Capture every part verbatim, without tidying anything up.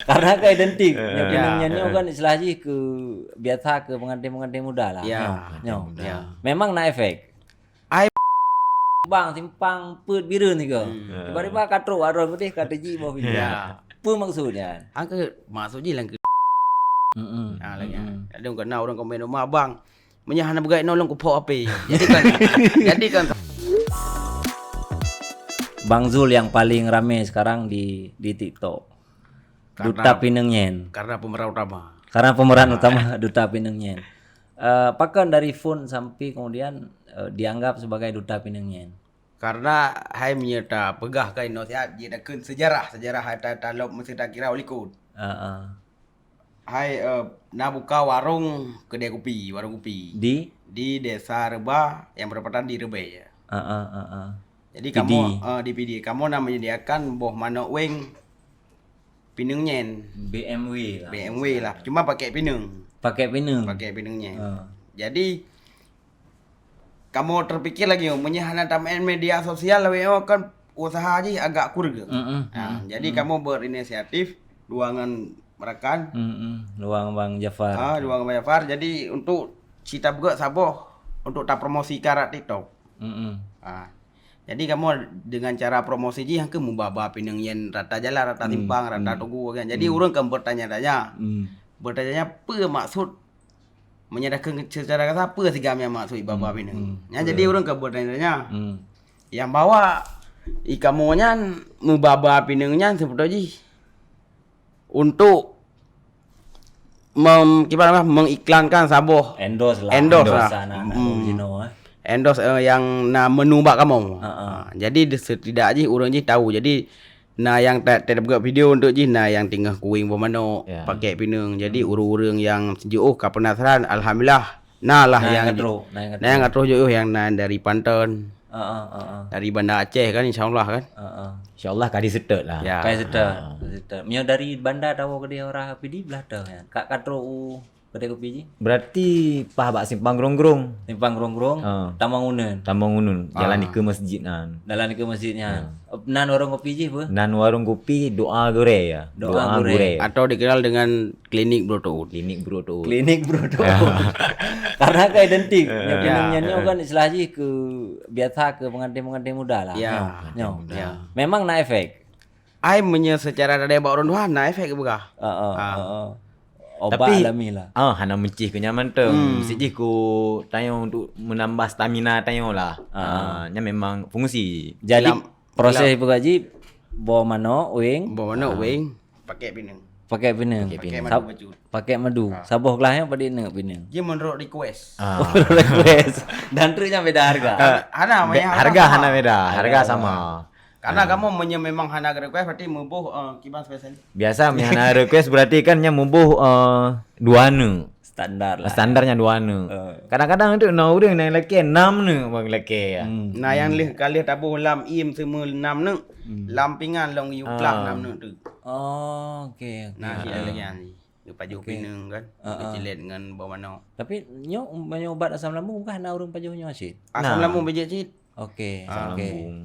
Karena kan identik. Eh. Nyoe pineng nyan nyoe kan istilah jih ke biasa ke pengantin-pengantin muda lah. Ya. Nyoe. Ya. Memang na efek. Ai bang simpang peuet bireuen sigoe. Hmm. Tiba-tiba ka trok arong putih ka teuji boh pineng. Ya. Apa maksudnya? Angke maksud jih langkeu. Mm-mm. Ha, lagi. Mm-mm. Ada kena orang komen rumah abang. Meunyo hana beugai nolong kupok api. Jadi kan, jadi kan Bang Zul yang paling rame sekarang di di TikTok. Duta Pineng Nyen. Karena pemeran utama. Karena pemeran utama Duta Pineng Nyen. Eh, pakon dari phone sampai kemudian, eh, dianggap sebagai Duta Pineng Nyen? Karena hai meunyo tapeugah ka inoe siat, jih takheun sejarah, sejarah hai ta-, talop meuseuti kira u likot. Heeh. Hai, eh, na buka warong kedai kopi, warong kopi. Di? Di Desa Reba yang berdekatan di Rebai, ya. Heeh, heeh. Jadi Pidie. Kamoe, eh, di Pidie, kamoe na menyediakan boh manok weng pineng nyen. B M W lah. B M W lah, cuma pakai pineng. Pakai pineng. Pakai pineng nyen. Ha. Jadi kamoe terpikir lagi, meunyo hana tameu'en media sosial, lawét nyoe kan usaha jih agak kureueng. Mm-mm, Ha, mm-mm, jadi mm-mm. Kamoe berinisiatif dua ngon rakan. Mm-mm. Luang Bang Jafar. Ah, dua ngon Bang Jafar. Jadi untuk cita beugok saboh untuk tapromosikan rak TikTok. Mm-mm. Ah. Jadi kamoe dengan cara promosi jih ke meuba-ba pineng nyen rata jalan, rata Hmm, simpang, rata hmm. Tugu kan. Jadi Hmm. ureueng kan bertanya-tanya. Hmm. Bertanya-tanya apa maksud menyerahkan secara kata apa siga nyang maksud baba Hmm, pineng. Hmm. Nyan Betul. Jadi ureueng kan bertanya-tanya. Hmm. Yang bawa i kamoe nyan meuba-ba pineng nyan sebetul jih untuk mem, kiban apa, mengiklankan saboh Endorse lah. Endorse Endorse lah. Anak-anak Hmm. original, eh. Endorse, eh, yang na menu bak kamoe. Ha, ha. Ha, jadi di setidak jih ureueng jih tahu. Jadi na yang ta-, ta-, buat video untuk jih, na yang tinggal kuing boh manok, Ya. pakai pineng. Jadi Hmm. ureueng-ureueng yang jiôh ka penasaran, alhamdulillah. Na lah Nah, yang yang ka trok, nah, yang ka na yang trok. ka trok jiôh yang na dari Panton. Ha, ha, ha, ha. Dari Banda Aceh kan, insya Allah kan. Ha, ha. Insya Allah ka diseutôt lah. Ya. Ka diseutôt, Ha. ka diseutôt. Meunyoe dari Banda tawoe keudeh Ora Pidie blah toh nyan. Ka, ka trok u kedai kopi jih? Berarti paih bak simpang Grong-Grong. Simpang Grong-Grong, Ha. Taman Uneun. Taman Uneun, jalan Ah. dikeue masjid nyan. Jalan dikeue masjid nyan. Ya. Nan warong kopi jih apa? Nan warong kopi Doa Gurée ya. Doa Doa Gurée. Gurée. Atau dikenal dengan Klinik Bro To'ut. Klinik Bro To'ut. Klinik Bro To'ut. Ya. Karena kan identik. Ya. Nyoe pineng nyan nyoe kan istilah jih ke biasa ke pengantin-pengantin muda lah. Ya. Nyoe. Pengantin muda. Ya. Memang na efek. Ai meunyoe secara tadée bak ureueng tuha na efek beugah. Heeh, Ah. heeh. Obat Tapi, alami lah. ah, hana meucih keu nyan mantong. Hmm. Meusti jih ku tanyoe untuk menambah stamina tanyoe lah. Ah. Ah, nyan memang fungsi. Jadi, Lam-, proses lam- peugah jih, boh manok, weng. Boh manok, Ah. weng, pakai pineng. Pakai pineng. Pakai Pakai pineng. madu Sab-, bacut. pakai madu. Ah. Saboh glah nyan padit neuk pineng. Jih menurut request. Ah. Request. Dan truk nyan beda harga. Ah, Hana, be-, maya harga harga sama. hana beda, Harga harga sama. sama. Karena Ah. kamu menye-, memang hana request, berarti muboh, eh, kiban spesial. Biasa, meunyo hana request, berarti kan nyan muboh, eh, dua neuk. Standar lah. Standarnya dua neuk. Eh. Kadang-kadang tu na ureueng nyang lakée enam neuk bang lakée ya. Hmm. Nah, yang leh kalih taboh lam im semua enam neuk, Hmm. lam pingan long yuklah Ah. enam neuk tu. Oh, okey, okey. Nah, Ah. kita lagi ni. Dia pajoh Okey. pineng kan. Ah, Dia ah. cilet dengan bawah manok. Tapi nyoe, meunyoe ubat asam lambung bukan na ureueng pajoh nyoe cit? Asam Nah. lambung bijak cit. Okey, Ah. okey. Lambung.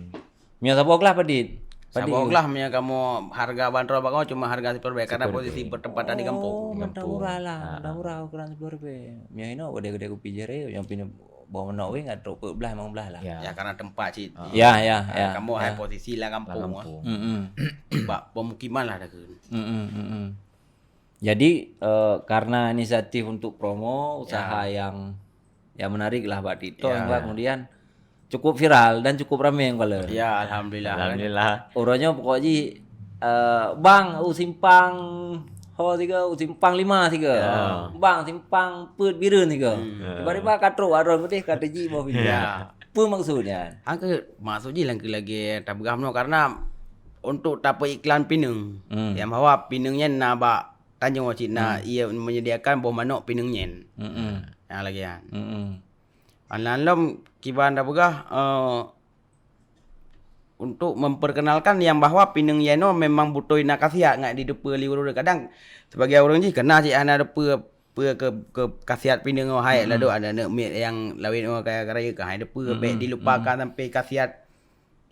Meunyoe saboh glah padit? Padit Saboh ke? glah meunyoe kamoe harga bandrol bak kamoe cuma harga sepuluh ribèe karena Sepuluh posisi ribèe. bertempatan di kampung. Oh, Di kampung. mantap murah lah. Ah. Mantap murah ukuran sepuluh ribèe. Meunyoe inoe kedai-kedai kopi jari, nyang pinah bawah manok weh, ngat trok peuet blah, limong blah lah. Ya. Ya, karena tempat cit. Ah. Ya, ya, Ah, ya. kamoe hai Ya. posisi lah Lah kampung, kampung. ah. Mm-mm. Bak pemukiman lah dah ke. Mm-mm, mm-mm. Jadi, eh, karena inisiatif untuk promo, usaha Ya. yang, yang menarik lah bak TikTok, Ya. yang kemudian cukup viral dan cukup ramai yang follow. Ya, alhamdulillah, kan. Alhamdulillah. Uroe nyoe pokok jih, eh, bang, u simpang ho siga, u simpang lima siga. Ya. Bang, simpang peuet bireuen siga. Hmm. Ya. Tiba-tiba ka trok arong putih, ka teuji bawah pineng. Ya. Apa maksudnya? Angke maksud jih lagi-lagi tapeugah meunoe karena untuk tapeuiklan pineng. Hmm. Yang bahwa pineng nyan na bak tanyoe cit na Hmm. ia menyediakan boh manok pineng nyen. Mm-mm. Yang lagi kan. Mm-mm. Anan lom kiban tapeugah, eh, untuk memperkenalkan yang bahwa pineng nyan memang beutôi na khasiat ngat diteupeu lé ureueng. Kadang sebagai ureueng jih kena cit hana teupeu, peu ke, ke khasiat pineng nyoe hai Mm-mm. lado ada aneuk miet yang lawét nyoe kaya raya ka hai teupeu, Mm-mm. bèk dilupakan Mm-mm. sampai khasiat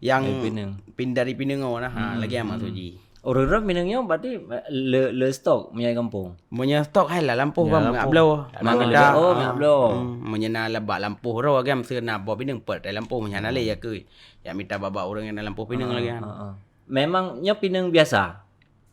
yang Dari pineng. pin-, dari pineng nyoe nah. Ha, Mm-mm. lagi amat Mm-mm. suji. Ureuëng-ureuëng Pineng nyoe berarti le, le stok minyeuk gampông. Meunyoe stok hai lam lampôh bang, minyeuk bloe. Mangat, oh, minyeuk bloe. Hmm, meunyoe na bak lampôh roe kan, mesti na boh Pineng peuet tai lampôh, meunyoe hana lé ya keu. Ya mita bak-bak ureuëng nyang na lampôh Pineng lagi kan. Memang nyoe Pineng biasa.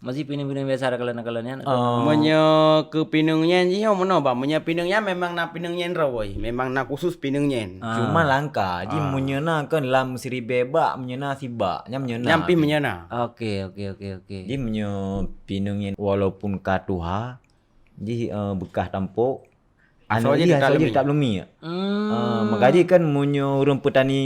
Masih Pineng-Pineng biasa ada kalian-kalian nyan. Meunyoe keu Pineng nyan jih nyoe meunoe bang. Meunyoe Pineng nyan memang na Pineng nyan roe. Memang na khusus Pineng nyan. Cuma langka, jih meunyoe na kan lam siribée bak, meunyoe na sibak. Nyan meunyoe na. Nyan pih meunyoe na. Oke, oke, oke, oke. Jih meunyoe Pineng nyan walaupun ka tuha, jih, eh, beukah tampok, asoe jih tetap lumi. Tetap lumi. Hmm. Ah, maka jih kan meunyoe ureuëng peutani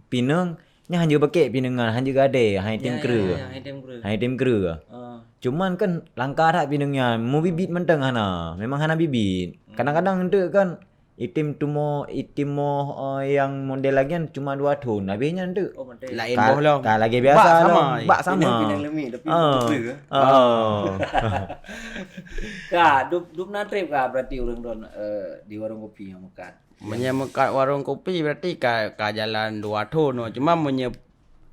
Pineng, nyan hana jeuet bakek Pineng nyan, hana jeuet gadée, hana item kreueh. Ya, ya, hana item kreueh. Hana item kreueh. Ah. Cuman kan langka that Pineng nyan, meubibit mantong hana. Memang hana bibit. Hmm. Kadang-kadang enteuk kan item tumo, item moh, eh, nyang model lagée nyan cuma dua thon, habis nyan enteuk. Oh, model. Laén boh lom. Ka lagée biasa lom. Bak sama. Bak sama. Pineng, Pineng lemi, tapi ah. Betul ke? Ah. Ka, dub, dub na trép ka berarti ureuëng droen, eh, di warong kopi nyang meukat. Meunyoe meukat warong kopi berarti ka, ka jalan dua thon nyoe. Cuma meunyoe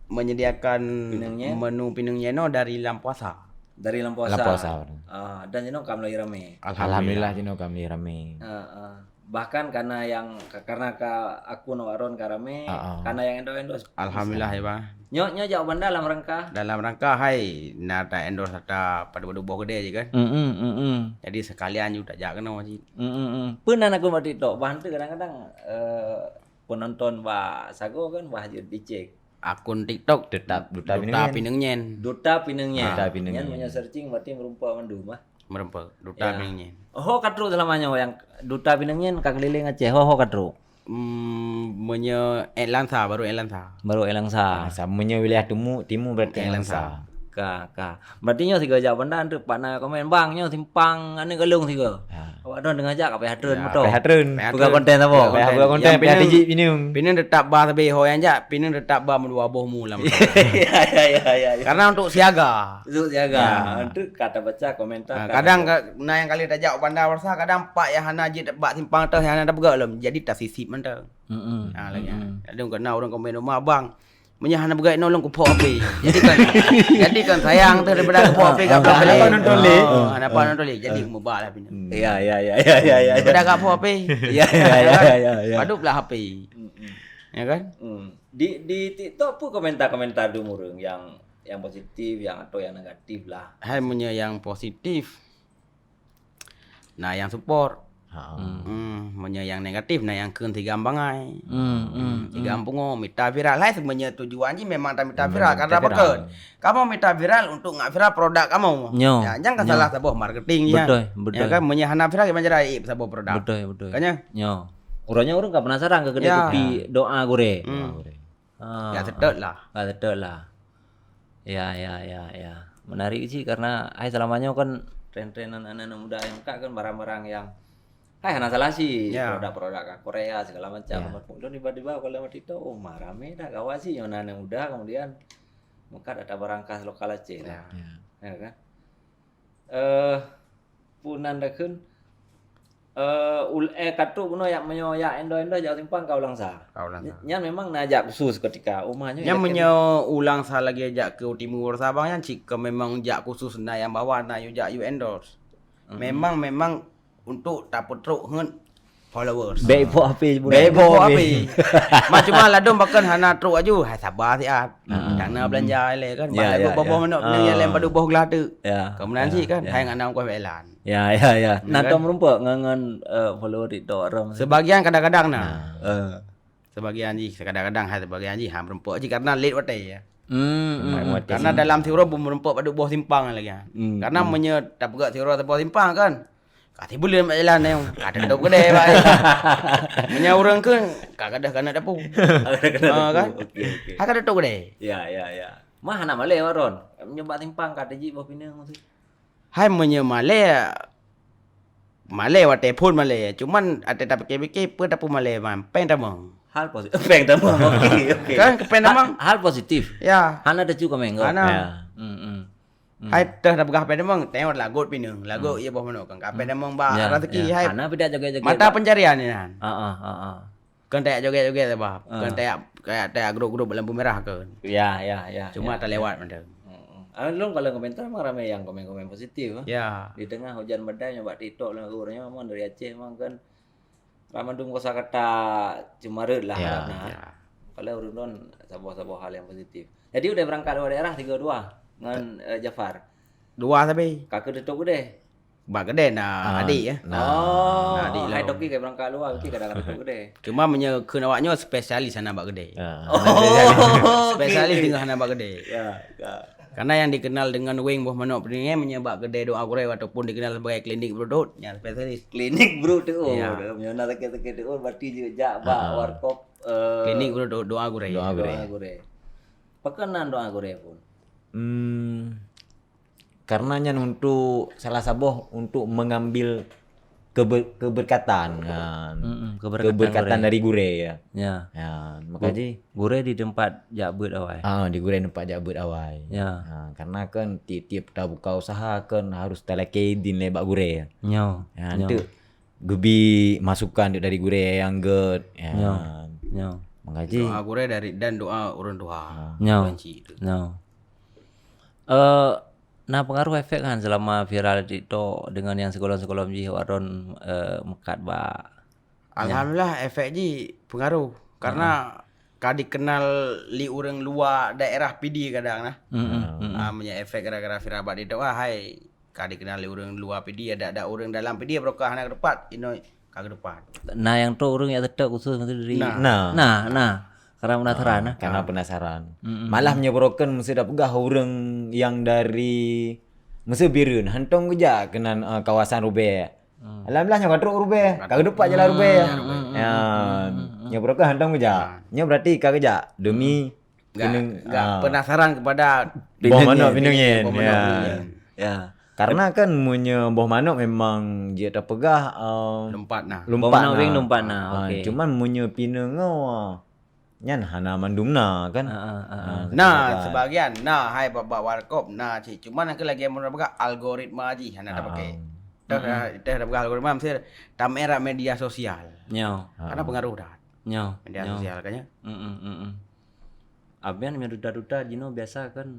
menyediakan Pineng nyan? Menu Pineng nyan nyoe dari lam puasa. Dari lam puasa. Lam puasa. Ah, dan jinoe ka mulai ramé. Alhamdulillah. Alhamdulillah jinoe ka mulai ramé. Ah, ah. Bahkan karena yang, karena ka akun awak droen ka ramé, ah, ah, karena yang endorse-endorse. Alhamdulillah ya, Bang. Nyoe, nyoe jak u Banda dalam rangka? Dalam rangka hai na ta-endorse ata padub-padub boh keudè jih kan. Hmm, hmm, hmm, hmm. Jadi sekalian ju tajak keunoe cit. Hmm, hmm, hmm. Peue nan akun bak TikTok, bah tu kadang-kadang, eh, penonton bak sagoe kan bah jeuet dicek. Akun TikTok tetap Duta Pineng Nyen. Duta Pineng Nyen. Duta Pineng Nyen. Nyan meunyoe searching berarti meureumpok mandum ah. Meureumpok. Duta Pineng Nyen. Oh, ka trok seulama nyoe nyang Duta Pineng Nyen ka keuliléng Aceh. Ho, ho ka trok. Hmm, meunyoe Atlanta, baru Atlanta. Baru Atlanta. Atlanta. Meunyoe wilayah timu, timu berarti Atlanta. Atlanta. Ka, ka. Berarti nyoe sigoe jak Banda tu pat na komen, "Bang, nyoe simpang aneuk galong sigoe." Ha. Awak droen teungoh jak ka payah treun moto. Payah treun. Peugah konten saboh. Peugah konten, payah tijik Pineng. Pineng tetap ba sabe ho nyang jak, Pineng tetap ba meudua boh mu lam. Ya, ya, ya, ya, ya. Karena untuk siaga. Untuk siaga. Ya. Untuk kata baca komentar. Ha, kadang ka, na nyang kali tajak u Banda Warsa, kadang pat nyang hana jeuet bak simpang teuh nyang hana tapeugah lom. Jadi tasisip mantong. Mm-mm. Ha, lagèe nyan. Jadi keu na ureueng komen rumah, "Bang, meunyo hana peugah inoe lôn kuphok HP." Jadi kan, jadi kan sayang teuh daripada kuphok HP ka. Ah, ah, hana nonton lé. Oh, hana nonton lé. Jadi meuba lah Pineng. Hmm. Ya, ya, ya. Daripada ka phok HP. Ya, ya, ya, ya, ya. Padub lah HP. Hmm, hmm. Ya kan? Hmm. Di, di TikTok pun komentar-komentar dum ureueng yang, yang positif, yang atau yang negatif lah. Hai meunyo yang positif, na nyang support. Ha. Hmm. Hmm, meunyo nyang negatif, na nyang kheun sigam bangai. Hmm, hmm, hmm, sigam pungo, mita viral. Hai, meunyo tujuan jih memang tamita viral. Memang karena mita viral. Pakon? Kamoe mita viral untuk ngat viral produk kamoe. Nyo. Ya, jangan salah saboh marketing ya. Betul, betul. Ya kan, meunyo hana viral, gimana cara ip saboh produk? Betul, betul. Kan ya? Nyo. Uroe nyoe ureueng ka penasaran keu kedai kopi Doa Gurèe. Hmm. Doa Gurèe. Ah, ya, seutôt lah. Ah, seutôt lah. Ya, ya, ya, ya. Menarik sih karena hai selama nyoe kan tren-tren aneuk-aneuk muda yang ka kan barang-barang yang hai hana salah sih produk-produk ka Korea segala macam. Ya. Lôn tiba-tiba kalau mati tu, oh, mah ramé dah kawan sih yang aneuk muda kemudian meukat ata barang khas lokal Aceh lah. Ya. Ya kan? Eh, peue nan dakheun, eh, ul-, eh, ka trok bunoe yak meunyoe yak endorse-endorse jak simpang ka u Langsa. Ka u Langsa. Ny-, nyan memang na jak khusus ketika uma nyoe. Nyan meunyoe u Langsa lagèe jak keu u timu Warsa bang nyan cit keu memang jak khusus na nyang bahwa na yue jak yue endorse. Hmm. Memang, memang untuk tapeutrok ngon followers. Bèk ipok HP pun. Bèk ipok HP. Mak cuma ladôm pakon hana trok aju, hai sabar siat. Heeh. Dana belanja ilèe kan. Ya, ya, ya. Boh manok ni yang lain padu boh gelah tu. Ya. Kemudian sih kan, hai ngana kuah belan. Ya, ya, ya. Nah, kan? Tom rumpok ngan, ngan, eh, follower TikTok ram. Sebagian kadang-kadang nah. Nah. Eh. Sebagian jih kadang-kadang hai sebagian jih ha meureumpok jih karena late watèe ya. Hmm, hmm, hmm. Karena dalam siuroe beumeureumpok padub boh simpang lagi ha. Hmm, hmm. Karena meunyo tapeugah siuroe saboh simpang kan. Ka sibuleuen bak jalan nyoe, ka teutôp keudè bak. Meunyo ureueng kheun, ka gadôh keuneuk dapu. Ka gadôh keuneuk dapu. Ha, kan? Oke, oke. Ha, ka teutôp keudè. Ya, ya, ya. Mah hana malèe, Waron. Meunyo bak simpang ka teujik boh pineung tu. Hai, meunyo malèe, malèe watèe phôn malèe. Cuman, watèe tapike-pike, peue tapeumalèe, man. Péng tamong. Hal posi-, péng tamong. Oke, oke. Kan, péng tamong. Ha-, hal positif. Ya. Hana teucu ka menggo. Hana. Ya. Hmm, hmm. Hmm. Hai teuh na peugah péng tamong, tengok lagot pineung, lagot ié boh manok kan. Ka péng tamong ba rezeki hai. Hana pih dak joget-joget. Mata pencarian nyan. Heeh, heeh. Kan tajak joget-joget bah. Kan tajak, tajak, tajak grup-grup lampu merah kan. Ya, ya, ya. Cuma talewat mantong. Heeh. Ah, lôn kalau komentar memang ramai yang komen-komen positif, ah. Ya. Di tengah hujan badai nyoe bak TikTok lôn ureueng nyoe memang dari Aceh memang kan ramandum kosa kata ceumareuet lah Ya. harap nah. Ya. Kalau ureueng lôn saboh-saboh hal yang positif. Jadi udah berangkat dua daerah tiga dua ngan eh, Jafar. Dua tapi. Kaka tutup gede. Bak gede na Ah, adik ya. Nah. Oh, Nah, adik hai lom. Toki kayak berangkat luar, Toki kadang-kadang tutup gede. Cuma meunyoe kheun awak nyoe spesialis hana bak gede. Ah. Oh, Spesialis okey. Tengah hana bak gede. Ya, ya. Karena yang dikenal dengan weng boh manok peudingin meunyoe bak gede doa gurée ataupun dikenal sebagai klinik berudut, ya spesialis. Klinik berudut. Ya. Meunyoe na sakit-sakit tu berarti je jak bak Ah. warkop eh, Klinik berudut doa gurée. Doa gurée. Doa gurée. Pakon nan doa gurée pun. Hmm, karena nyan untuk salah saboh untuk mengambil keber, keberkatan kan. Mm-mm, keberkatan Keberkatan gurée. Dari gurée ya. Ya. Ya, maka Gu- ji Gurée di tempat jak beuet awai. Ah, di gurée tempat jak beuet awai. Ya. Ha, karena kan tiap-tiap tabuka usaha kan harus talakée idin lé bak gurée. Nyo. Ya, Nyo. Untuk gebi masukan dek dari gurée yang get. Ya. Nyo. Nyo. Maka ji Doa gurée dari dan doa ureueng tuha. Ha. Nyo. Banci tu. Nyo. Eh, na pengaruh efek kan selama viral TikTok dengan yang sekolah-sekolah jih awak ron eh, mekat bak. Alhamdulillah efek ji pengaruh karena ka dikenal li ureueng luwa daerah Pidie kadang nah. Mm-mm, mm-mm. Ah, meunyoe efek gara-gara viral bak TikTok ah hai ka dikenal li ureueng luwa Pidie ada ada ureueng dalam Pidie barokah hana keudeupat inoe ka keudeupat. Nah, yang tu ureueng yang tetap khusus mesti diri. Nah. Nah. Nah, nah. Karena penasaran Ah, nah. Karena penasaran. Mm-mm. Malah meunyoe broken mesti dah peugah ureueng yang dari mesti Bireuen hantong geujak keunan uh, kawasan Rubek. Hmm. Alhamdulillah nyoe ka trok Rubek, ka keudeupat jalan Rubek. Hmm, hmm, hmm, Ya, hmm, hmm, hmm. Nyoe broken hantong geujak. Nyoe berarti ka geujak demi Enggak, keuneung- enggak ah. Penasaran kepada Boh manok Pinang Yen. Boh manok Ya. Pinang Yen. Ya. Karena kan meunyoe boh manok memang jeuet tapeugah uh, Lumpat nah. Lumpat Boh manok nah. Wing lumpat nah. Ah, Okey. Cuman meunyoe pineung nyoe nyan hana mandum na kan. Ah, ah, ah, ah. Ah, Nah, sebagai sebahagian nah hai bak-bak warkop nah cit. Cuman aku lagi mau peugah algoritma jih hana Ah, tapakai. ah. Teuh dah teuh dah peugah algoritma mesti tamera media sosial. Nyo. Karena Ah. pengaruh dah. Nyo. Media Nyo. sosial kan ya. Mm, mm, mm, mm. Abian meunyoe duta-duta jinoe biasa kan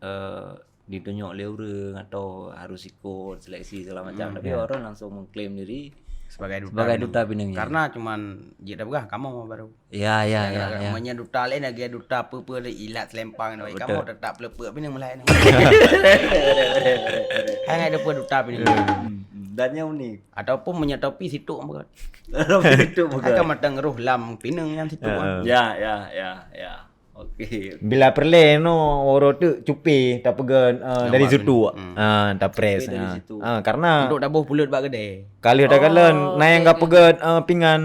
eh, ditunyok lé ureueng atau harus ikut seleksi segala macam. Hmm, Tapi ya. Orang langsung mengklaim diri Sebagai duta sebagai Pinang. Duta Pinang Yen. Karena cuman jeuet dah peugah kamoe baru. Ya, ya, ya, Gara-gara ya. Meunyoe duta lain lagi duta apa-apa lé ilat selempang ni. Betul. Kamoe tetap leupek Pinang mulai ni. Hai ngai depan duta Pinang. Hmm, hmm. Dan yang unik. Ataupun meunyoe topi situk bukan. Topi situk bukan. Akan matang roh lam Pinang yang situk. Ya, kan. Ya, ya, ya, ya. Okey. Bila peureulée no uroe teuk cupe tapeugét uh, dari Nampak sutuk. Hmm. Ah, tapres. Cupe dari Ah. Sutuk. Ah, karena Untuk taboh pulut bak gede. Kalau dah Oh, kalian na yang okey, okey. Gapeugét uh, pingan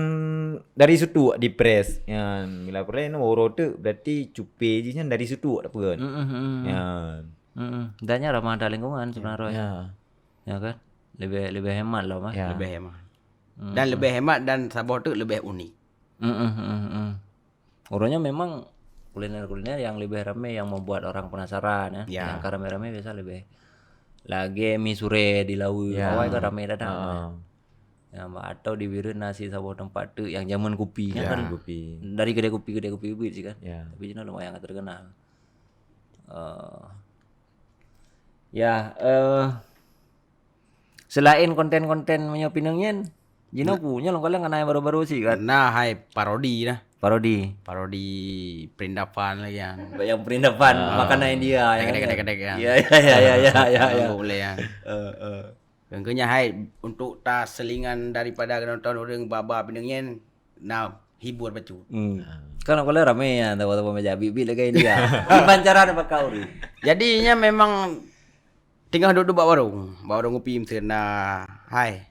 dari sutuk dipres. Ya, bila peureulée no uroe teuk berarti cupe jih nyan dari sutuk tapeugét. Hmm, hmm, hmm. Ya. Hmm, hmm. Dan nyan ramah dah lingkungan sebenarnya. Ya. Ya kan? Lebih lebih hemat lah mah. Ya. Lebih hemat. Hmm, Dan hmm. Lebih hemat dan saboh teuk lebih unik. Hmm, hmm, hmm, hmm. Uroe nyoe memang kuliner-kuliner yang lebih ramai yang membuat orang penasaran ya. Ya. Yang ka ramai-ramai biasa lebih lagi mi sure di lawa. Ya. Awai kan ramai datang. Ha. Ya, atau di Bireuen na si saboh tempat tu yang jameun kupi. Ya, kan? Kopi. Dari kedai kopi kedai kopi ubit sih kan. Ya. Tapi jinoe lumayan terkenal. Uh, ya, eh uh, Selain konten-konten meunyoe Pinang Yen, jinoe ku nyoe lôn kalon ngon baru-baru sih kan. Nah, hai parodi nah. Parodi. Parodi perindapan lagi kan. Yang perindapan Ah. Makanan India ya. Kedek, kedek, kedek, ya. Ya ya ya ya ya ya. Boleh ya. Eh eh. Kengkenya hai untuk ta selingan daripada nonton orang baba Pinang Yen. Nah, hibur bacut. Hmm. Kan aku lah ramai ya, tahu-tahu meja bibit lagi India. Di pancaran apa kau ni? Jadinya memang Tengah duduk bak warong, bak warong kopi meuseun na hai.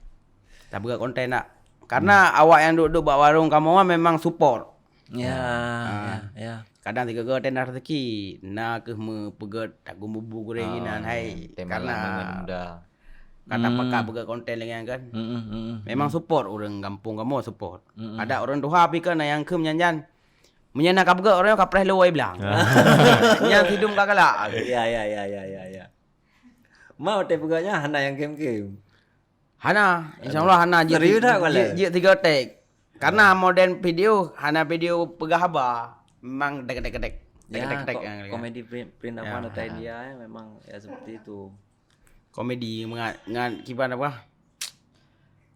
Tapeugah konten nak. Karena hmm. Awak yang duduk bak warong kamoe memang support. Ya, ha. Ya, ya. Kadang sigoe-goe tenda rezeki, na keuh meupeugét tagung bubu gurée ah, inan hai. Karena kata hmm. Pakai peugét konten dengan kan. Hmm, hmm, hmm, memang support orang kampung kamoe support. Hmm. Ada orang tuha pi kan yang keuh nyan-nyan. Meunyan na ka peugét orang ka preh luwai blang. Nyang sidum ka galak. Ya ya ya ya ya ya. Ma watée peugah nyan hana nyang kém-kém. Hana, insyaallah hana jeuet. Serius tak, Kuala? Jeuet, jeuet tiga take. Karena modern video hana video peugah haba. Memang dek dek dek. Ya, tek-tek-tek ko-, yang komedi Prin-, Prindavan Ya. atau India, ya, memang ya seperti itu. Komedi mengat, ngat kiban apa?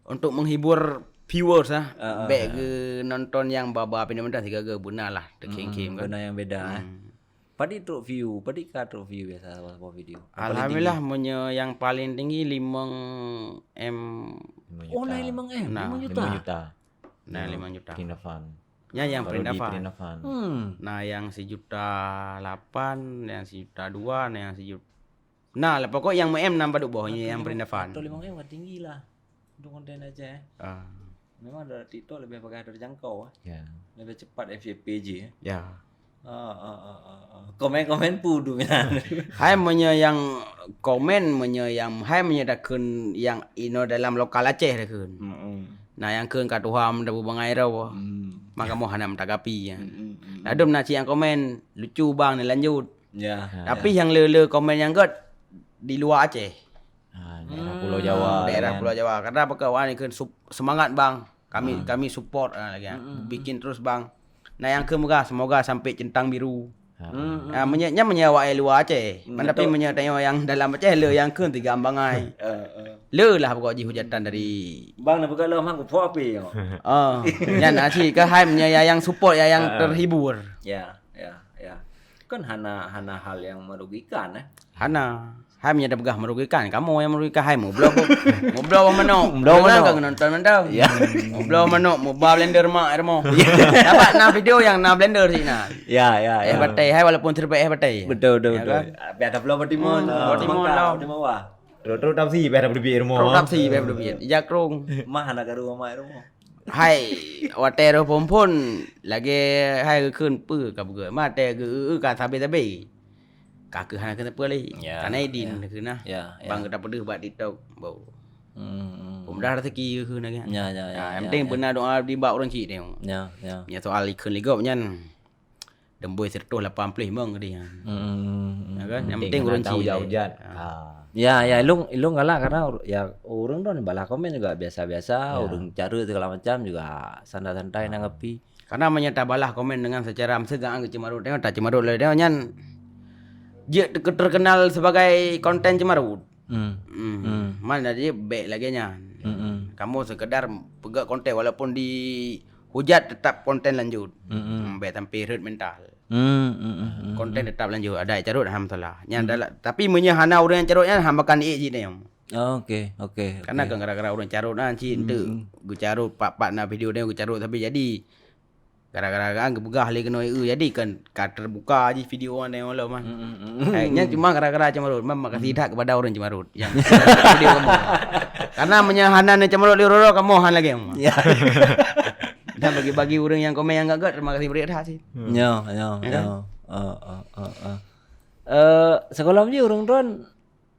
Untuk menghibur viewers lah. Ah, ah, Bèk ah. geu nonton yang ba-ba pindah-pindah siga geu beuna lah, terkhém-khém Hmm, kan. beuna yang beda, eh. Hmm. Padit trok view, padit ka trok view biasa saboh video. Yang paling Alhamdulillah, tinggi. meunyoe yang paling tinggi limong M. Limong Oh, juta. naik limong M, Nah. limong juta. Limong juta. Nah, limong juta. Prindavan. Nyan yang Baru di Prindavan. Prindavan. Hmm. Nah, yang sejuta lapan, yang sejuta dua, nah, yang sejuta. Nah, lah pokok yang M enam padub boh, Atau yang limong, Prindavan. atau limong M kan tinggi lah. Untuk konten Aceh. Ah. Memang dari TikTok lebih pakai terjangkau, eh. Ya. Lebih cepat F Y P je, eh. Ya. Ah, ah, ah, ah, ah. Komen-komen pudu minan. Hai meunyoe yang komen, meunyoe yang, hai meunyoe takheun yang inoe dalam lokal Aceh takheun. Mm-mm. Nah, yang kheun ka tuha meudabu bangai ro. Hmm. Maka moh hana meutagapi, ya. Mm-mm, mm-mm. Ladom na cit yang komen, "Lucu bang, ni lanjut." Ya. Ha, Tapi ya. yang le-le komen yang gèt di luar Aceh. Ha, daerah Hmm. Pulau Jawa, Daerah kan? Pulau Jawa. Karena apa kawan kheun sup-, semangat bang. Kami, Hmm. kami support, ah, lagi, ah. Mm-mm. Bikin terus bang. Nah, yang kheun peugah, semoga sampai centang biru. Ha. Hmm, hmm. Ah, meunyoe, nyan meunyoe awak luar Aceh. Hmm, Tapi betul. meunyoe tanyoe yang dalam Aceh le yang kheun tiga bangai. Eh, eh. Le lah pokok jih hujatan dari Bang nak peugah lom hang kupo api. Oh, nyan aci ke hai meunyoe ya yang support ya yang Ah. terhibur. Ya, ya, ya. Kan hana, hana hal yang merugikan, eh. Hana. Hai meunyoe dah peugah merugikan, kamoe yang merugikan hai meubloe. Meubloe manok. Meubloe Jangan manok. kau nonton mantong. Ya. Meubloe manok, meuba blender mak rumoh. Dapat na video yang na blender sih na. Ya, ya, Eh ya. batai hai walaupun serba eh batai. Betul, betul, Ya betul. kan? Tapi ada pula batimun. Hmm, Ah, batimun mangga, lah. Di bawah. Terus, terus tapsi, biar ada berlebih rumoh. Terus tapsi, biar berlebih. Ija krung. Mah anak garu mama rumoh. Hai, watèe roh phôn-phôn, lagèe hai geukheun peue ka beugèt. Ma watèe geu-eu ka sabé-sabé. Ka keuh hana keuneuk peue lé. Ya, Karena idin ya. keuh nah. Ya, ya. Bang geuta peudeuh bak TikTok. Bau. Hmm, hmm. Peumudah rezeki keuh nah kan. Ya, ya, ya, Ah, yang ya, penting ya. beuna doa di bak ureueng cit tengok. Ya, ya. Nya soal ikheun ligop nyan. Demboi seratus lapan puluh limong geude nyan. Hmm, hmm, hmm, Ya kan? hmm. Yang Penting penting hana ureueng tahu cit lé. hujat-hujat. Ah. Ah. Ya, ya, ilung, ilung galak karena ur-, ya, ureueng tu balah komen juga biasa-biasa, Ya. ureueng cara segala macam juga santai-santai Ah. nanggapi. Karena meunyoe tabalah komen dengan secara meuseuga geuceumarot, tengok taceumarot lé tengok nyan jeuet ke-, terkenal sebagai konten ceumarot. Hmm. Hmm. Hmm. Mana dia baik lagi nyan. Hmm, hmm. Kamu sekedar peugah konten walaupun dihujat tetap konten lanjut. Hmm, hmm. Hmm, baik sampai hurt mental. Hmm, hmm, hmm, hmm, Konten hmm. tetap lanjut. Ada carot alhamdulillah. Nyan Hmm. dalam, tapi meunyoe hana ureueng nyang carot nyan hamba kan ié jih nyan. Oh, okey, okey, Karena okey. kan gara-gara ureueng carot nyan cit Hmm, enteuk hmm. geucarot pat-pat na video dia geucarot tapi jadi gara-gara kan geupeugah lé keunoe eu jadi kan ka terbuka jih video nyan lom kan. Hmm, hmm, hmm. Eh, nyan cuma gara-gara ceumarot. Memang makasih Hmm. that kepada ureueng ceumarot yang video kamu. Karena meunyoe hana neuceumarot lé uroe-uroe kamoe han lagèe. Ya. Dan bagi-bagi ureueng yang komen yang gagak terima kasih beri that sih. Hmm. Ya, ya, Ya ya. kan? Ah, ah, ah, ah. Eh, sekolah je ureueng tuan,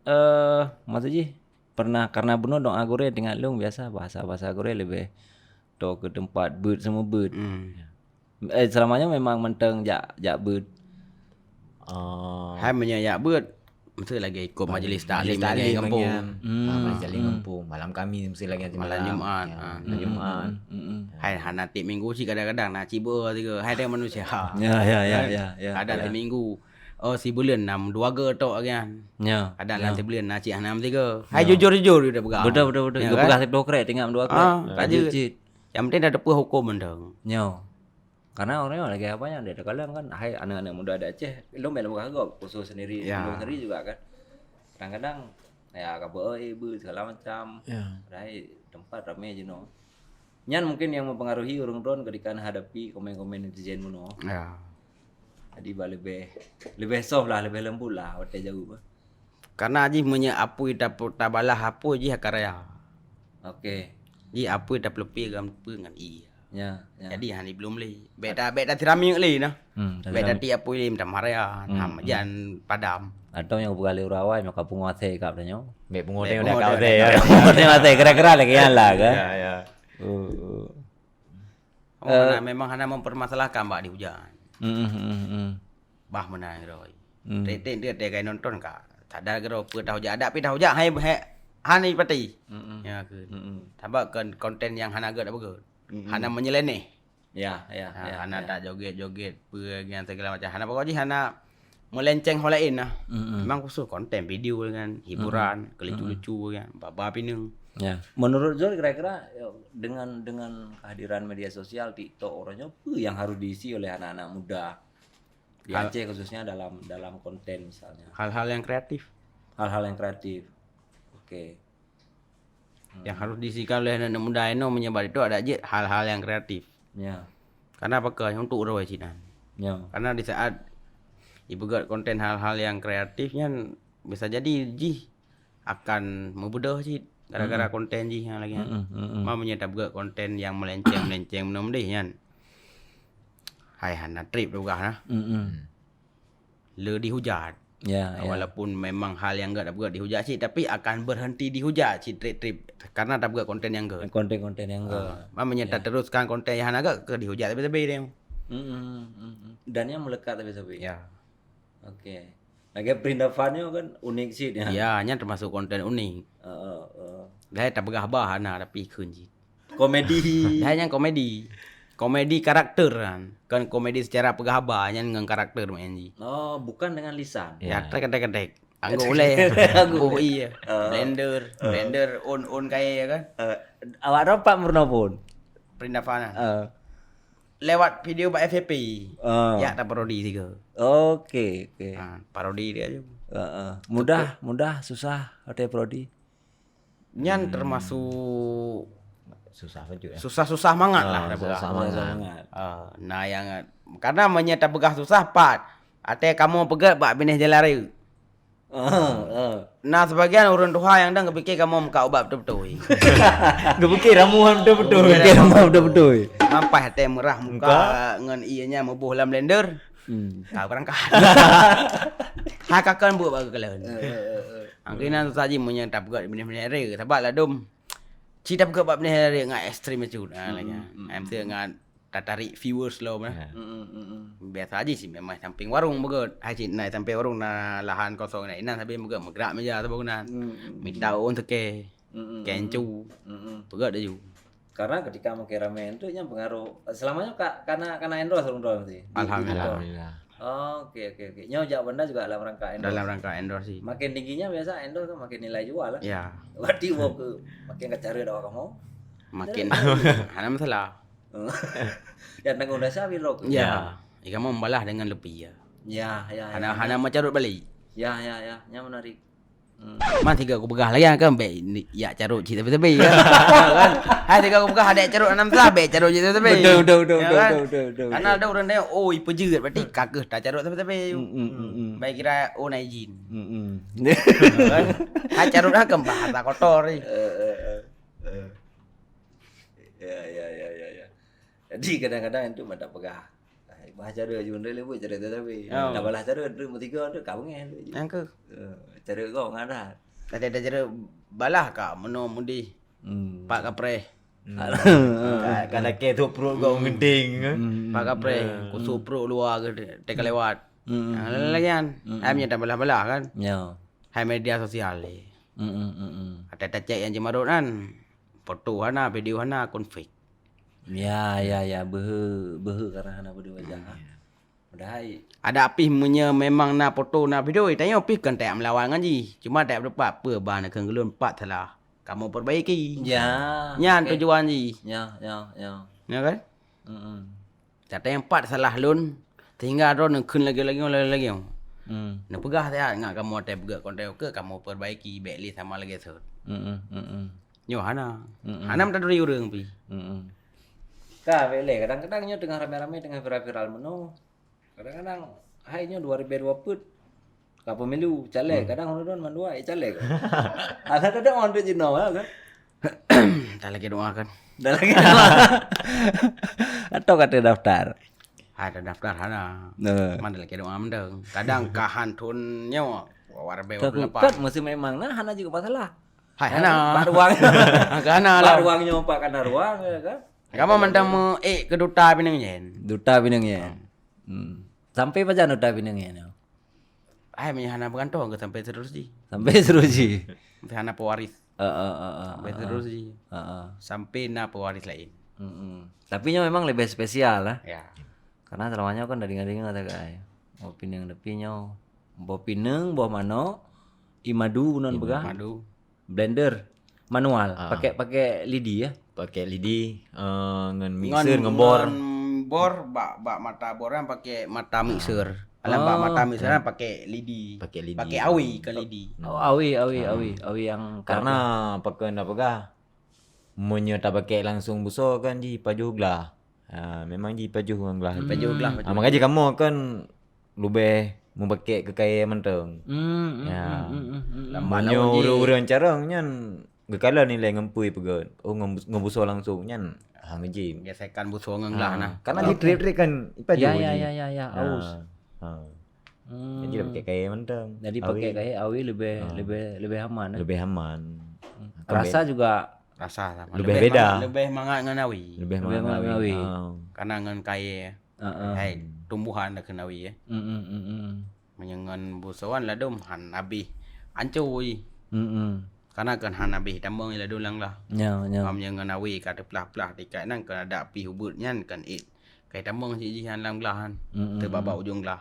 eh, maksud jih pernah karena bunoe doa gurèe teuingat lôn biasa bahasa-bahasa gurèe leubeh to ke tempat beuet semua beuet. Hmm. Eh, selama nyoe memang mantong jak, jak beuet. Oh. Hai meunyoe jak beuet, mesti lagi ikut majlis Majlis taklim lagi taklim kampung. lagi. Hmm. Ah, majlis taklim Hmm. kampung. Malam Khamis mesti lagi Malam malam. Jumaat, Ya, ah. malam Jumaat. Hmm, hmm, hmm. Hai hana tiep minggu cit kadang-kadang na cibeu tiga. Hai dia manusia. Ya, ya, ya, Kan? ya, ya, Kadang ya. seminggu. Oh, sibuleuen nam dua ga tok lagi kan. Ya, Kadang ya. kan sibuleuen na cit hana tiga. Hai Ya. jujur-jujur dia peugah. Betul, betul, betul. Ya Dia kan? peugah satu krek, tengok dua krek. Ah, Lanjut lanjut. cit. Yang penting dah teupeu hukum mantong. Nyo. Karena orang lagi apa yang dia tekalon kan, hai anak-anak muda di Aceh, lom bela buka gop, khusus sendiri, Ya. lom sendiri juga kan. Kadang-kadang ya ka beu eh beu segala macam. Ya. Padahal tempat ramai je no. Nyan mungkin yang mempengaruhi ureueng droen ketika hadapi komen-komen netizen bunoe. Ya. Jadi bah lebih lebih soft lah, lebih lembut lah watèe jaweueb. Karena jih meunyoe apui tapu-, tabalah apui jih akan raya. Okey. Jih apui tapeuleupi gam peue ngon ie. Ya, ya. Jadi hani belum lé. Bèk ta, bèk ta tiramik lé nah. Hmm, Bèk ta tiramik. Ti apui lé minta marah, Hmm, hmm. jan padam. Atau nyang bukan lé urawai maka pungo asai kap tanyoe. Bèk pungo Bèk tengok pungo dah kau tengok asai, dah ya. kau. Pungo tengok asai kira-kira lagi nyan lah kan. Ya, ya. Oh, oh. Oh, Eh. hana, memang hana mempermasalahkan bak dihujat. Hmm, hmm, hmm, hmm. Bah meunan roh. Hmm. Tek-tek dia teuka nonton ka. Sadar keudroe peue tahujat adat pi tahujat hai, hai, han ipati. Mm-mm. Ya ke. Mm-mm. Sabab kon-, konten nyang hana gèt apa gèt. Mm-mm. Hana menyeleneh. Ya, ya, ha, ya, hana ya. Tak joget-joget, peue nyan segala macam. Hana pokok jih hana melenceng ho laén lah. Mm-mm. Memang khusus konten video dengan hiburan, mm-mm, kelucu-lucu kan, baba pineung. Ya. Menurut Zul kira-kira, ya, dengan, dengan kehadiran media sosial, TikTok, orang nyoe, peue yang harus diisi oleh anak-anak muda di Aceh khususnya dalam, dalam konten misalnya? Hal-hal yang kreatif. Hal-hal yang kreatif. Oke. Yang harus diisikan oleh anak muda inoe meunyoe bak TikTok ada jeuet hal-hal yang kreatif. Ya. Karena apa keuh? Untuk uroe cit nyan. Ya. Karena di saat ipeugét konten hal-hal yang kreatif nyan bisa jadi jih akan meubeudôh cit gara-gara konten jih nyang lagée nyan. Mm-mm, mm-mm. Ma meunyoe tapeugét konten yang melenceng-melenceng meunan deh nyan. Hai hana treb peugah nah. Mm-mm. Le dihujat. Ya, ya. Walaupun memang hal nyang gét tapeugét dihujat cit, tapi akan berhenti dihujat cit treb-treb karena tapeugét konten nyang gét. Konten-konten nyang gét. Ah, ma meunyoe tateruskan konten nyang hana gét, keu dihujat sabe-sabe deh. Mm-mm, mm-mm. Dan nyang meulekat sabe-sabe. Ya. Oke. Lagée Prindavan nyoe kan unik cit ya. Ya, nyan termasuk konten unik. Heeh, heeh. Dah tapeugah haba hana tapi kheun cit. Komedi. Dah nyan komedi. Komedi karakter kan. Kon komedi secara peugah haba nyan ngon karakter main jih. Oh, bukan dengan lisan. Ya, ya. Tek, tek, tek. Anggô ulée. Anggô ulée. Oh iya. Ah. Blender, ah, blender, on, on kayée ya kan. Ah, awak droe pat meurunoe phon? Prindavan. Ah. Lewat video bak F Y P. Ah. Ya, taparodi sigoe. Oke, oke. Ha, parodi dia je. Heeh. Mudah, mudah, susah, ada parodi. Nyan termasuk susah bacut ya. Susah-susah mangat lah, ah, susah mangat. Ah, nah yang karena meunyoe tapeugah susah pat. Até kamoe peugét bak binéh jalan raya. Ah, ah. Nah, sebagian ureuëng tuha nyang dang geupiké kamoe meukat ubat beutôi-beutôi. Geupiké ramuan beutôi-beutôi. Geupiké ramuan beutôi-beutôi. Mampah até meurah muka ngon ié nya meuboh lam blender. Hmm. Ka beurangkat. Hai kakon buet bak geukalon. Eh, eh, eh, eh. Angkina susah jih meunyoe tapeugét binéh-binéh raya. Sabab ladom ci tapeugét bak binéh raya ngat ekstrem bacut. Ha, lagée. Hmm, hmm, hmm. Em, ngat tatarik viewers lom nah. Ya. Mm, mm, mm, mm. Biasa aja sih memang samping warung beugét. Hai cit na samping warung na lahan kosong na inan sabe beugét meugerak meja sabe guna. Mm, mm, mm. Mita on seke. Mm, mm, mm. Kencu. Mm, mm. Beugét aju. Karena ketika makin ramai tu yang pengaruh selamanya ka, karena karena endorse orang tua mesti. Di, di Alhamdulillah. Alhamdulillah. Oh, oke, oke, oke. Nyoe jak benda juga dalam rangka endorse. Dalam rangka endorse sih. Makin tingginya biasa endorse kan makin nilai jual lah. Ya. Berarti mau ke makin kacau dah kamu. Makin hana masalah. Ya tanggung dasar biro ke. Ya. Ya. Kamu membalas dengan lebih ya. Ya, ya, hana, ya, hana ya. Mau carut balik. Ya, ya, ya. Yang menarik. Hmm. Man tiga aku peugah lagi kan baik ni, ya carut cit tapi-tapi ya. Kan? Hai tiga aku peugah ada carut enam salah baik carut cit tapi-tapi. Betul, betul, betul, ya, betul, kan? Betul, betul, betul. Karena ada orang tanya, "Oh, ipeujeuet berarti kakeuh tak carut tapi-tapi." Hmm, hmm, hmm, hmm. Baik kira oh na izin. Hmm, hmm. Kan? Hai carut dah kan bahasa kotor ni. Eh, eh, eh. Eh. Ya, ya, ya, ya, ya. Jadi kadang-kadang itu mata peugah. Ai, bah cara jun deh lebu cara tu tapi. Oh. Dah balah cara tu mutiga tu kau ngeh tu. Nyang ke? Eh, cara kau ngadah. Ada ada cara balah ka meno mudi. Hmm. Pak kapreh. Hmm. Ka, ka lakée tu perut kau ngeding. Hmm. Pak kapreh, hmm, kusuk perut luar ke teka lewat. Hmm. Yang lain-lain kan. Hmm. Ai meunyo dah balah-balah kan. Ya. Hai media sosial ni. Hmm, hmm, hmm, hmm. Ada tacek yang jemarot kan. Foto hana, video hana, akun fake. Ya, ya, ya, beuhe, beuhe karena hana beude wajah. Hmm. Padahai ada apih meunyo memang na foto na video, tanyoe pih kon tajak meulawan ngon jih. Cuma tajak beureupat peue ban keu geulon pat salah. Kamoe perbaiki. Ya. Nyan oke. Tujuan jih. Ya, ya, ya. Ya kan? Mm-mm. Kata nyang pat salah lôn sehingga droe neukheun lagée-lagée lagée. Hmm. Neupeugah siat ngat kamoe watée peugét konten oke kamoe perbaiki bék lé sama lagée sot. Mm-mm, mm-mm. Nyoe hana. Mm-mm. Hana meutaduri ureuëng pih. Mm-mm. Ka bék lé kadang-kadang nyoe teungoh ramé-ramé teungoh viral-viral meunoe. Kadang-kadang hai nyoe dua ribée dua peuet ka pemilu caleg kadang hana don mandua eh caleg. Ada ada orang tu jinoe kan. Dah lagi doakan. Dah lagi doa. Atau kata daftar. Ada daftar hana. Nah. Mana lagi doa mendeng. Kadang kahan thon nyoe warbe. Kan musim memang nah hana juga masalah. Hai hana. Baruang. Hana lah. Baruang nyoe pak kana ruang ya kan. Kamu mentang me eh ke duta bineng yen. Duta bineng yen. Hmm. Sampai pajan duta bineng yen. Hai meunyo hana beugantong ke sampai terus ji. Sampai terus ji. Sampai hana pewaris. Heeh heeh. Sampai terus ji. Heeh. Sampai na pewaris lain. Mm-mm. Tapi nyoe memang lebih spesial lah. Ya. Karena selama nyoe kan dari ngadeng kata kai. Boh pineung tapi nyoe. Boh pineung, boh manok, ié madu bunoe peugah. Madu. Blender. Manual. Ah. Pakai, pakai lidi ya. Pakai lidi, eh, ngon mixer, ngon bor. Ngon bor, bak, bak mata bor kan pakai mata mixer. Alam bak mata mixer kan pakai lidi. Pakai lidi. Pakai awi, ke lidi. Oh, awi, awi, awi, awi yang karena pakai nak peugah. Meunyoe tapakai langsung busoe kan jipajoh glah. Ha, memang jipajoh ngon glah. Pajoh glah. Ah, makanya kamoe kan leubeh meupakai keu kayèe mantong. Hmm, hmm, ya. Hmm, hmm, hmm, hmm. Meunyoe ureueng-ureueng carông nyan geukalon ilèe ngon peue peugöt. Oh, ngon, ngon busoe langsung nyan hang jim. Gesekan busoe ngon glah nah. Karena di trip-trip kan ipajoh. Ya, ya, ya, ya, ya. Aus. Ha. Hmm. Jadi dah pakai kayèe mantong. Jadi pakai kayèe awi lebih, lebih, lebih aman, eh? Lebih aman. Hmm. Rasa juga rasa sama. Lebih beda. Mangat, lebih mangat ngon awi. Lebih mangat ngon awi. Ha. Karena ngon kayèe. Heeh. Hai, tumbuhan dah kena awi, ya. Hmm, hmm, hmm, hmm. Meunyoe ngon busoe ladôm han habéh. Ancô jih. Hmm, hmm. Karena kan han habéh tamong ladôm lam glah. Ya, ya. Meunyoe ngon awi ka teuplah-plah tikai nang kan ada api ubeut nyan kan ék. Kai tamong cit jih lam glah kan. Hmm, hmm, hmm. Teubaba ujong glah.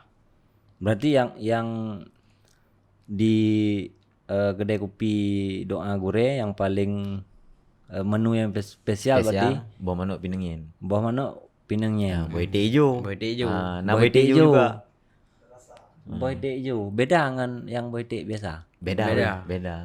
Berarti yang, yang di, eh, kedai kopi Doa Gurèe yang paling, eh, menu yang spes-, spesial berarti? Spesial, boh manok pineung nyan. Boh manok pineung nyan. Ah, boh iték ijo. Boh iték ijo. Ah, na boh iték ijo juga. Boh iték ijo. Beda ngon yang boh iték biasa? Beda, beda. Beda.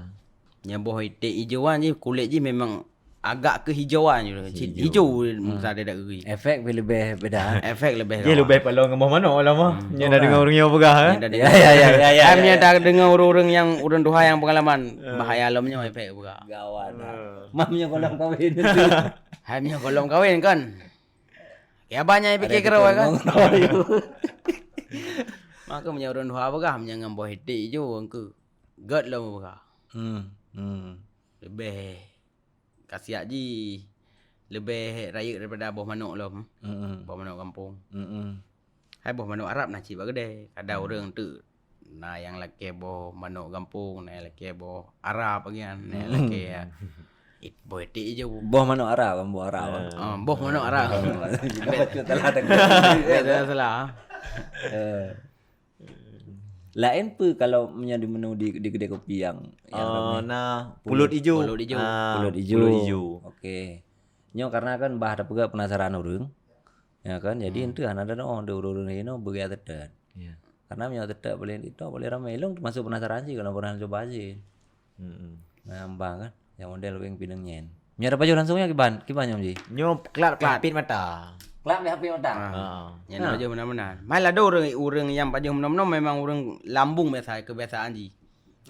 Nyang boh iték ijo wan jih, kulét jih memang agak keuhijauan je. Cit hijau. Hijau, hmm, masa dia dak geri. Efek pih leubeh beda. Efek leubeh lawa. Dia leubeh palong ngon boh manok lah mah. Hmm. Nyan dah dengar ureueng nyoe peugah, eh? Nyan dah dengar. Ya, ya, ya, ya, ya. Hai, nyan dah dengar ureueng-ureueng nyang ureueng tuha nyang pengalaman. Eh. Bahaya lom nyoe efek peugah. Gawat dah. Eh. Mam nyoe golom kawin. Hai, nyoe golom kawin kan? Ya, banyak pikir keroe kan? Maka meunyoe ureueng tuha peugah, meunyoe ngon boh iték ijo, engkeu gèt lom peugah. Hmm, hmm. Leubeh Khasiat jih leubeh rayeuk daripada boh manok lom. Mm-mm. Boh manok gampông. Mm-mm. Hai boh manok Arab na cit bak keudè. Kadang ureueng teuk na nyang lakèe boh manok gampông, na nyang lakèe boh Arab bagian, na nyang lakèe, eh, boh iték ijo. Boh manok Arab, boh Arab, ah. Ah, boh manok Arab. Bacut salah tadi. Bacut salah. Eh. Laén peue kalau meunyoe di menu di, di kedai kopi nyang, nyang ramè? Eh, na pulut ijo. Pulut ijo. Ah, pulut ijo. Pulut ijo. Oke. Nyoe karena kan bah tapeugah penasaran ureueng. Ya kan? Jadi enteuk hana ada doh, ureueng-ureueng laén nyoe beugaya teutap. Ya. Karena meunyoe teutap paléng TikTok, paléng ramè. Ilong termasuk penasaran sih kalau pernah coba sih. Mm-mm. Nah, amba kan, nyang model weng pineung nyan. Nyoe tapajoh langsung nyoe kiban, kiban nyoe ji. Nyoe klat, klat. Pit mata. Klat pih pit mata. Ah. Ah. Nyan pajoh meunan-meunan. Malah ada ureueng, ureueng nyang pajoh meunan-meunan memang ureueng lambung biasa, kebiasaan ji.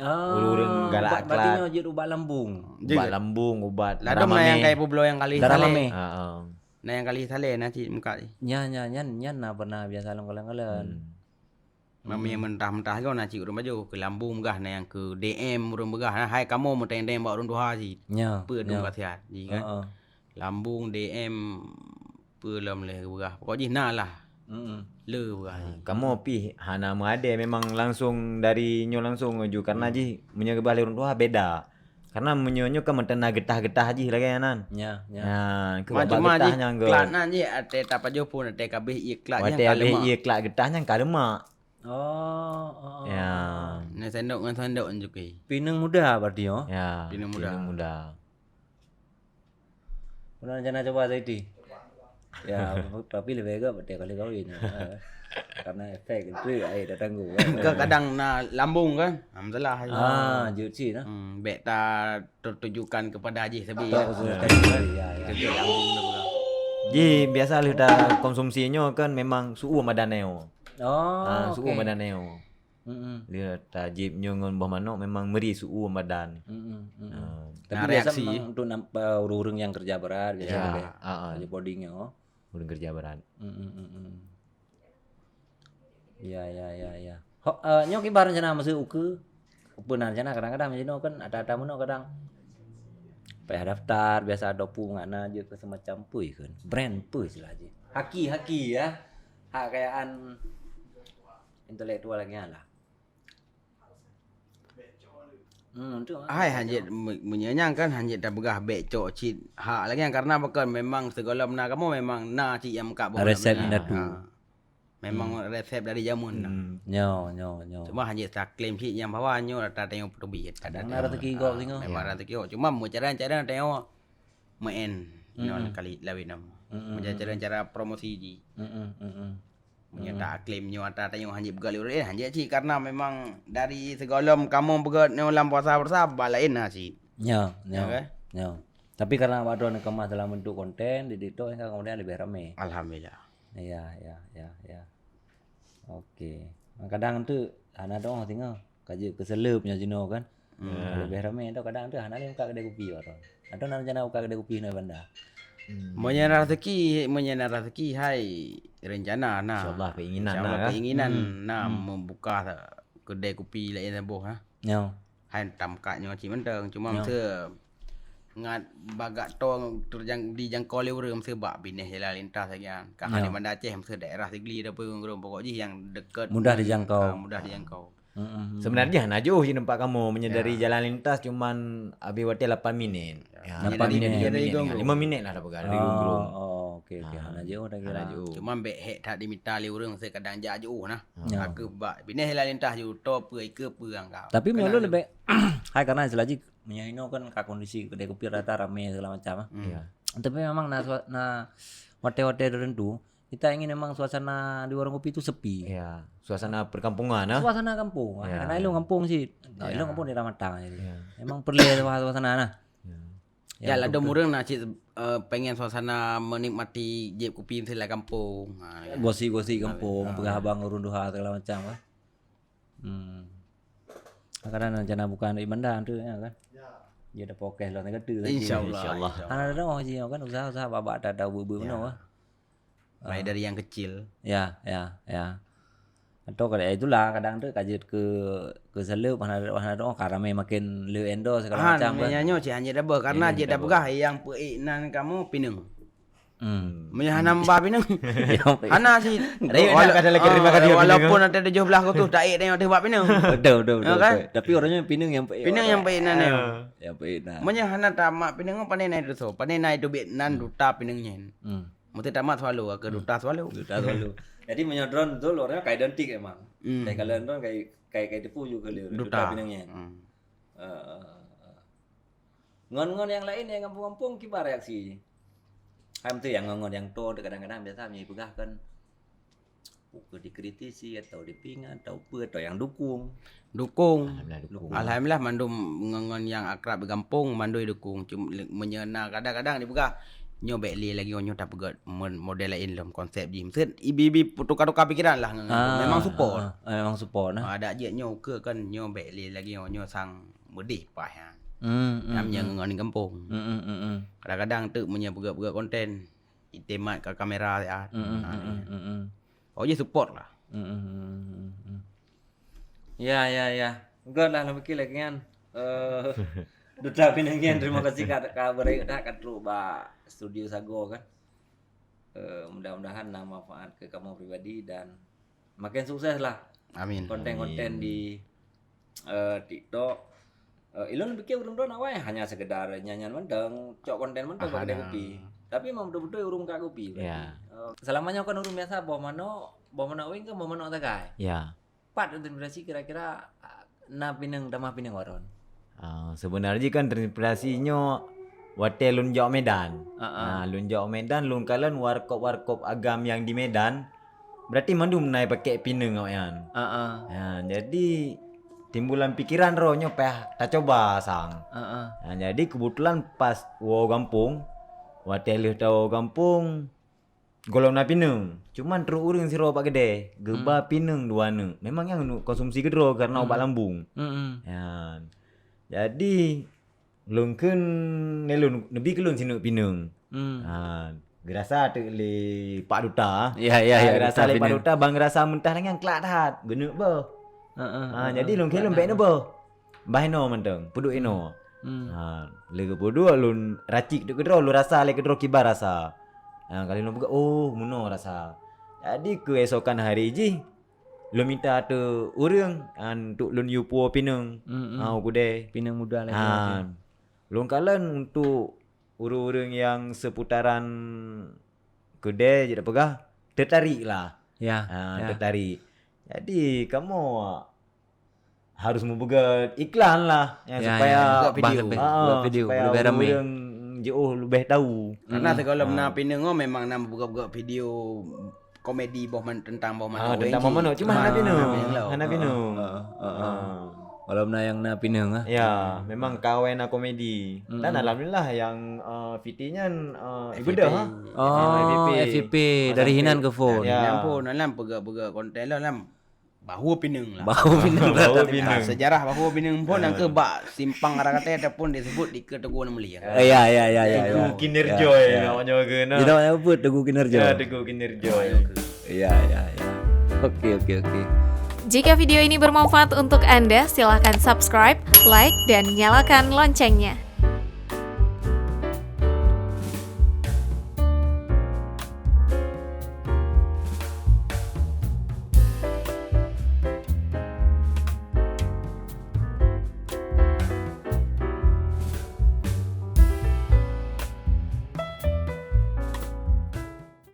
Ah, ureueng galak klat. Berarti nyoe jeuet ubat lambung. Ubat lambung, ubat darah mamè. Ladom na nyang kai peubloe nyang kali saleh. Darah mamè. Ah, ah. Na nyang kali saleh na cit muka ji. Nyan, nyan, nyan, nyan na pernah biasa lom kalon-kalon. Hmm. Meunyoe mentah-mentah goe na cit ureueng pajoh, keu lambung peugah na nyang keu DM ureueng peugah, hai kamoe meuteng-teng bak ureueng tuha cit. Nya, peue dum khasiat jih kan. Heeh. Lambung, DM, peue lom lé peugah. Pokok jih na lah. Heeh. Le peugah jih. Kamoe pih hana meuadé memang langsung dari nyoe langsung laju karena jih meunyoe geupeugah lé ureueng tuha beda. Karena meunyoe nyoe kan meuteuna geutah-geutah jih lagèe nyan. Ya, ya. Ha, keu bak geutah nyan goe. Cuma jih klat nyan jih, watèe tapajoh phôn, watèe ka abéh ié klat nyan ka lemak. Watèe abéh ié klat geutah nyan ka lemak. Oh, oh, oh. Ya. Nyan sendok ngon sendok nyoe jih. Pineung muda berarti, oh? Ya, pineung muda. Pineung muda. Pernah rencana coba Zaidi? Ya, tapi lebih agak betul kali kawin. Ha. Karena efek itu air dah tangguh kan. Ke kadang na lambung kan? Ha, masalah. Ah, jeuet cit nah. Hmm, bèk ta tertujukan kepada jih sabe. Ya, ya. Jih biasa lheuh ta konsumsi nyoe kan memang su'um badan nyoe. Oh, ha, su'um badan nyoe. Mm-mm. Dia tajib nyoe ngon boh manok memang meuri su'um badan. Mm-mm, mm-mm. Ah. Tapi biasa reaksi memang untuk nampak ureueng-ureueng yang kerja berat biasa lebih. Ah, ah. Body nyoe. Ureueng kerja berat. Mm-mm, mm-mm. Ya, ya, ya, ya. Ho, eh, nyoe kiban rencana masa ukeue. Peue na rencana kadang-kadang macam nyoe kan ata-ata meunoe kadang. Payah daftar, biasa ada pu ngana je ke semacam peue kan. Brand peue istilah jih. Haki, haki ya. Hak kekayaan intelektual lagèe nyan lah. Hmm, untuk, ah, hai, hanjeuet me-, meunyoe nyan kan hanjeuet tapeugah bèk cok cit hak lagèe nyan, karena bukon memang sigohlom na kamoe memang na cit nyang meukat boh. Resep indatu. Ha. Memang resep dari jameun na. Hmm. Nyo, nyo, nyo. Cuma hanjeuet taklaim cit nyang bahwa nyoe ata tanyoe peuteubiet. Kadang na rezeki gob singoh. Memang rezeki gob. Cuma meucadang-cadang tanyoe meu'en inoe kali lawét nama. Meucadang-cadang cara promosi jih. Meunyoe taklaim nyoe ata tanyoe hanjeuet peugah lé ureueng, eh, hanjeuet cit, karena memang dari sigohlom kamoe peugah nyoe lam puasa-puasa, bah laén na cit. Nyo, nyo, nyo. Tapi karena awak droen keumah dalam bentuk konten di TikTok, kan kemudian lebih ramai. Alhamdulillah. Ya, ya, ya, ya. Oke. Kadang tu hana doh singoh. Ka jeuet keu seuleup nyoe jinoe kan. Hmm. Leubeh ramé tu kadang tu hana lé buka kedai kupi baroe. Atau na rencana buka kedai kupi hinoe Banda? Hmm. Meunyoe na rezeki, meunyoe na rezeki hai rencana na. Insyaallah keinginan na, kan? Keinginan na membuka kedai kupi laén saboh, ha. Nyo. Hai tam kat nyoe cit mantong. Cuma meuseue ngat bagak to terjang-, dijangkau lé ureueng meuseue bak binéh jalan lintas lagèe nyan. Ka di Banda Aceh meuseue daerah Sigli dah pun pokok jih yang deket. Mudah dijangkau. Ah, mudah dijangkau. Sebenarnya hana jauh je tempat kamu menyedari jalan lintas cuman habis watèe lapan minit. Ya, lapan minit. Lima minit lah dah peugah dari Gunung Gerung. Oh, oke, oke. Hana jauh dah kira. Hana jauh. Cuma bèk hek that dimita lé ureueng meuseue kadang jak jauh nah. Ya. Aku bak binéh jalan lintas ju to peue ikeue peue angka. Tapi meunurut lôn leubeh hai karena selagi meunyoe inoe kan ka kondisi kedai kupi rata ramé segala macam ah. Iya. Tapi memang na sua-, na watèe-watèe tertentu kita ingin memang suasana di warung kopi itu sepi. Iya, suasana perkampungan ah. Suasana kampung. Ah, karena ilong kampung sih. Nah, ilong kampung daerah Matang jadi. Iya. Memang perlu suasana nah. Ya, ladom ureueng na cit, eh, pengen suasana menikmati jieb kupi meuseue lam kampung. Ha, ya. Gosip-gosip kampung, peugah abang ureueng tuha segala macam kan. Hmm. Kadang rencana bukan di Banda tu ya kan. Ya. Dia dah fokus lah negara tu. Insyaallah. Insyaallah. Hana ada orang sih kan usaha-usaha babak dah tahu beu-beu meunoe. Mulai dari yang kecil. Ya, ya, ya. Atau kadang itulah kadang tu ka jeuet keu, keu seuleup hana, hana doh ka ramé makin le endo segala macam kan. Nyan nyoe cit hana dah beuh karena jeuet dah peugah yang peuék nan kamoe pineung. Hmm. Meunyoe hana meuba pineung. Hana sih. Walaupun ada tujuh belas khusus taék dan yang bak pineung. Betul, betul, betul. Tapi orangnya pineung yang peuék. Pineung yang peuék nan. Yang peuék nan. Meunyoe hana tamat pineung pandai na itu so, pandai na itu biet nan duta pineung nyan. Hmm. Mesti tamat swallow ke duta swallow. Duta swallow. Jadi meunyoe droen tu lornya kai identik emang. Hmm. Kai kalian droen kai kai kai tepu juga lé duta pineung nyan. Hmm. Ngon-ngon yang lain yang kampung-kampung kiban reaksi. Hai mesti yang ngon-ngon yang to kadang-kadang biasa meunyoe peugah kan. Bukan dikritisi atau dipingat atau apa atau yang dukung. Dukung. Alhamdulillah dukung. Alhamdulillah mandum ngon-ngon nyang akrab di gampông mandum dukung. Cuma meunyoe na kadang-kadang dipeugah nyoe bèk lé lagi nyoe tapeugah model laén lom konsep jih. Meuseue ibi-ibi tukar-tukar pikiran lah ngon memang support. Ah, memang support nah. Ada jeuet nyoe ukeue kan nyoe bèk lé lagi nyoe sang meudeh paih nyan. Hmm, hmm, nyang ngon di gampông. Hmm, hmm, hmm, hmm. Kadang-kadang teuk meunyoe peugah-peugah konten itemat ka kamera ya. Hmm, hmm, hmm, hmm, hmm. Oh je support lah. Hmm, hmm, hmm, hmm, hmm. Ya, ya, ya. Enggak lah, lagi lagi kan. Eh, duta pineung nyan, terima kasih ka, ka beurayek dah ka trok bak studio Sagoe kan. Eh, mudah-mudahan na manfaat keu kamoe pribadi dan makin sukses lah. Amin. Konten-konten di eh, TikTok. Eh, ilôn pikir ureueng droen awai hanya sekedar nyanyian mantong, cok konten mantong bak kedai kopi. Tapi memang betul-betul ureueng buka kopi berarti. Ya. Eh, selama nyoe kan ureueng biasa boh manok, boh manok weng kan boh manok sagai. Ya. Pat terinspirasi kira-kira, ah, na pineung tamah pineung waron. Ah, sebenarnya kan terinspirasi nyoe watèe lôn jak Medan. Ah, lôn jak Medan, lôn kalon warkop-warkop agam yang di Medan. Berarti mandum na pakai pineung awaknyan. Ah, ah. Ha, jadi timbulan pikiran roh nyoe payah tacoba sang. Ah, ah. Ha, jadi kebetulan pas woe gampông, watèe lheueh tawoe gampông, gohlom na pineung. Cuman trok ureueng sidroe bak keudè, geuba pineung dua neuk. Memang nyang konsumsi keudroe karena ubat lambung. Hmm, hmm. Ya. Jadi lôn kheun lé lôn neubi keu lôn sineuk pineung. Hmm. Ha, geurasa teuk lé Pak Duta. Ya, ya, ya, geurasa lé Pak Duta ban geurasa meuntah lagèe nyan klak that, geuneuk boh. Heeh. Ha, jadi lôn kheun lôn bèk neuboh. Bah inoe mantong, peuduek inoe. Hmm. Ha, lé geupeuduek lôn racik teuk keudroe, lôn rasa lé keudroe kiban rasa. Ha, kali lôn peugah, oh, meunoe rasa. Jadi keuesokan hari jih, lôn minta ateueh ureueng, ah, untuk lôn yue puwoe pineung. Hmm, hmm. Ah, u keudè. Pineung muda lagi. Ah, lôn kalon untuk ureueng-ureueng nyang seputaran keudè, jeuet peugah, tertarik lah. Ya, ah, ya. Tertarik. Jadi, kamoe harus mupeugöt iklan lah, ya, ya, supaya, ya. Buat video. Bah leubeh, ah, buat video, supaya leubeh ramé. Ureueng jiôh leubeh tahu. Karena, hmm, sigohlom na pineung, oh, memang na mupeugöt-peugöt video komedi boh man-, tentang boh manok. Ah, tentang boh manok. Cuma hana pineung. Hana pineung. Hana pineung. Ah, ah, ah, ah. Ah. Walau na nyang na pineung, ah. Ya, memang ka awai na komedi. Hmm. Dan alhamdulillah nyang, eh, Fiti nyan, eh, ibeudôh, ha? Oh, F Y P. Dari hinan keu phôn. Ya. Hinan phôn, alam peugöt-peugöt konten lah, alam. Bahwa pineung lah. Bahwa pineung. Bahwa pineung. Sejarah bahwa pineung pun, ah, nyang keu bak simpang Raya Katai ataupun disebut di ke Teguh Enam Mulia. Eh, ya, ya, ya, ya, ya. Teguh Kinerjoy, ya, ya, namanya ke, nah. Jadi, namanya apa? Teguh Kinerjoy. Ya, Teguh Kinerjoy. Ya, ya, ya. Oke, oke, oke. Jika video ini bermanfaat untuk Anda, silahkan subscribe, like, dan nyalakan loncengnya.